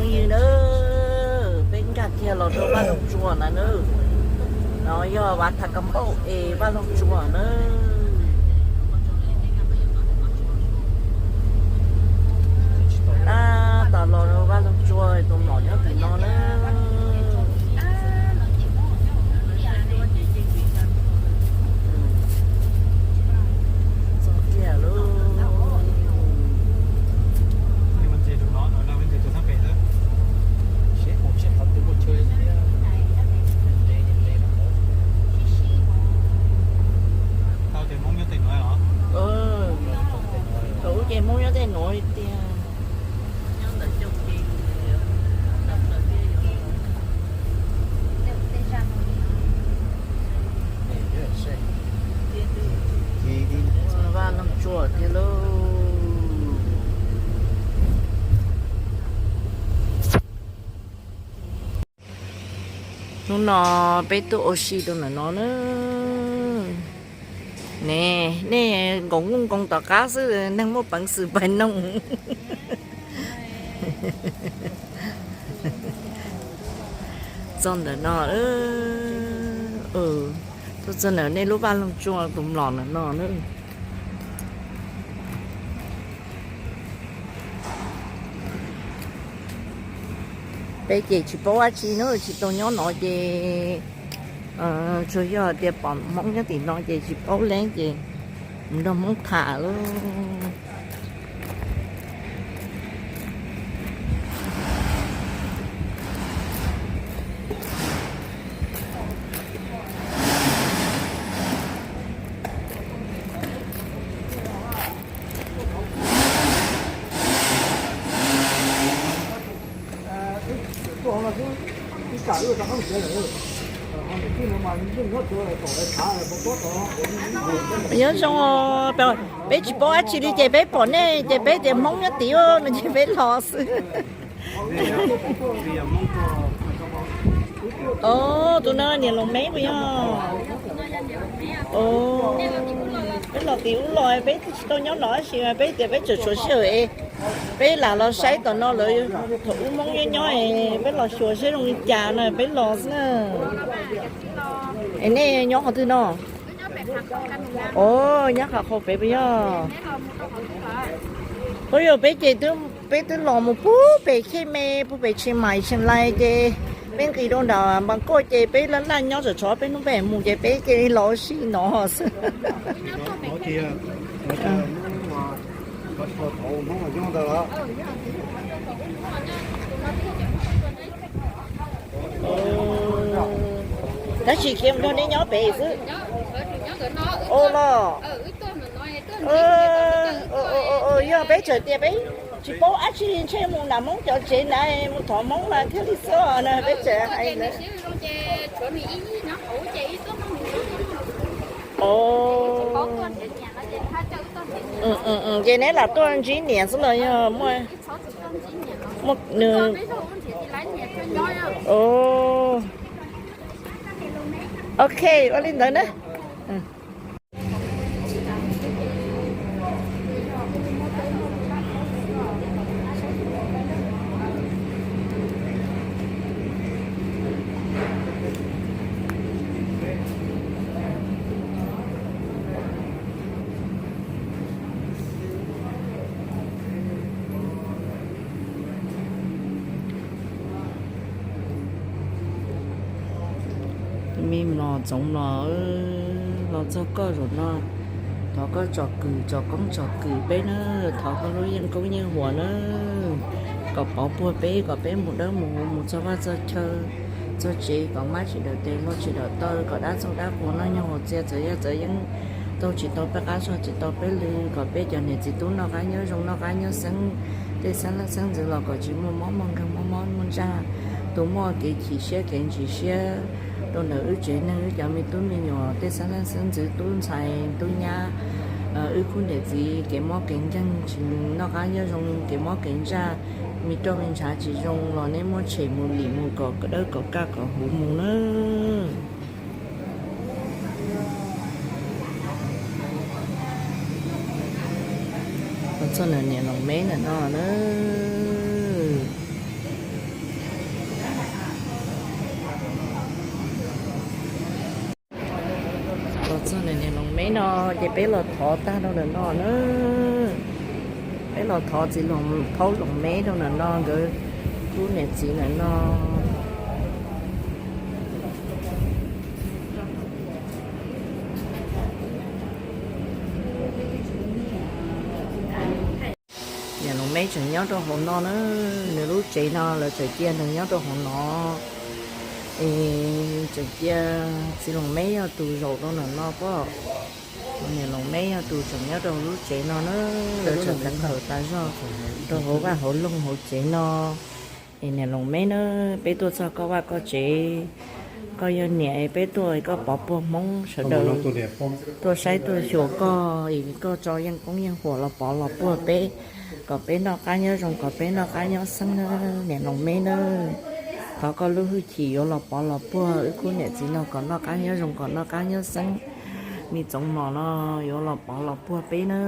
Phooj ywg na, peb nkag kiag los rau Vaj Loog Tsua na na. No yog Vaj Thaj Kam Pauj es Vaj Loog Tsua na. Tab tom los rau Vaj Loog Tsua, tus mlom nyob tim no na. Txog kiag lauj. Thaum ub ces Hmoob nyob tej nuav li tiag. Vaj Loog Tsua tiag lauj. Hnub no peb tuaj ua si rau ntawm no na. Ne, nej nkoos nuj nkoos tom qab xwb, neeg muaj peev xwm pais noog. Txog ntawm no, tuaj txog ntawm nej lub Vaj Loog Tsua tus mlom ntawm no na. Peb ces tsis paub dab tsi na, tsis tau nyob no ces tsuas yog tias pom Hmoob nyob tim no ces tsis paub leej ces mus nrog Hmoob tham lauj. Nyob zoo, peb tsis paub dab tsi li ces peb pom nej ces peb tias Hmoob nyob tid no ces peb los xwb. Tus no niam Loos Meb puas yog? Peb los tim ub los, peb tsis tau nyob no tab sis mas peb tias peb tseem tshuav sij hawm es peb lam los saib tom no lawv thaum ub Hmoob nyob nyob es peb los xyuas seb zoo li cas no peb los xwb na. Es nej nyob qhov twg no? Os, nyob qhov qhau pem puas yog? Ua yog peb ces peb twb los mus puag pem Khej Me, puag pem Tsheej Maim Tsheej Lais ces peb nqis rau nram Npas Kuaj ces peb laj laj nyob tsam tsov peb hnub peb mus ces peb cia li los ua si no xwb. Tab sis khiav mus nrog neb nyob pem xwb. Ua los, yog peb txawm tias peb tsis paub dab tsi ntshe mus nram Hmoob cov tsev na, mus thov Hmoob mas thiaj li xwb na, peb txawm hais ntawd. Ces neb lam tuaj ntsib niam xwb los yog muaj nws? Ok, ua li ntawd na. Me mlom Txoov Mlom, los txog koj zaum no, thov koj tsom kwm tsom koob tsom kwm peb na, thov koj lub yeej koob yeej huam na, kom pov puag peb, kom peb mus dawb mus huv, mus txog vaj txog chaw, txog tsev kom mab tsis dawm tes, muaj tsis dawm taw, kom dab txoog dab qhua noj nyuj haus txias txawv yaj txawv yeeb, taug tsis tau peb qab, zog tsis tau peb lw, kom peb cov niam txiv tub noj qab nyob zoo, noj qab nyob xeeb, tej xeeb leej xeeb ntxwv los kom tsis muaj mob muaj nkeeg, muaj mob muaj ntsaj, tus muaj kev chim siab kev ntsim siab rau ntawm wb tsev neeg, wb cov me tub me nyuam, tej xeeb leej xeeb ntxwv, tub ntxhais tub nyab, wb khub niam txiv kev mob kev nkeeg tsis noj qab nyob zoo, kev mob kev ntsaj, me roj me ntshav tsis zoo los nej muab tshem mus lim mus kom dawb kom kaj kom huv mus na. Txog niam Loos Meb ntawm no na. Ib no ces peb los thov tag rau ntawm no na. Peb los thov txiv Loos, Phaub Loos Meb rau ntawm no, nkawd lub niam txiv ntawm no. Niam Loos Meb tseem nyob rau hauv no na, nws lub tsev no lawv tseem cia nws nyob rau hauv no. Es tseem cia txiv Loos Meb yog tus zaum rau ntawm no pob. Niam Loos Meb yog tus tseem nyob rau lub tsev no na, lawv tseem teev hawm tas zog rau hauv vaj hauv loog hauv tsev no. Es niam Loos Meb na, peb tuaj txog koj vaj koj tsev, koj yog niam, peb tuaj koj pov puag Hmoob sawv daws tuaj saib tuaj xyuas koj, es koj tso yeej koob yeej huam los pov los puag peb, kom peb noj qab nyob zoo, kom peb noj qab nyob xeeb na, niam Loos Meb na. Thov koj lub hwj chim yuav los pov los puag wb khub niam txiv no kom noj qab nyob zoo, kom noj qab nyob xeeb, me txoov mos no yuav los pov los puag peb na.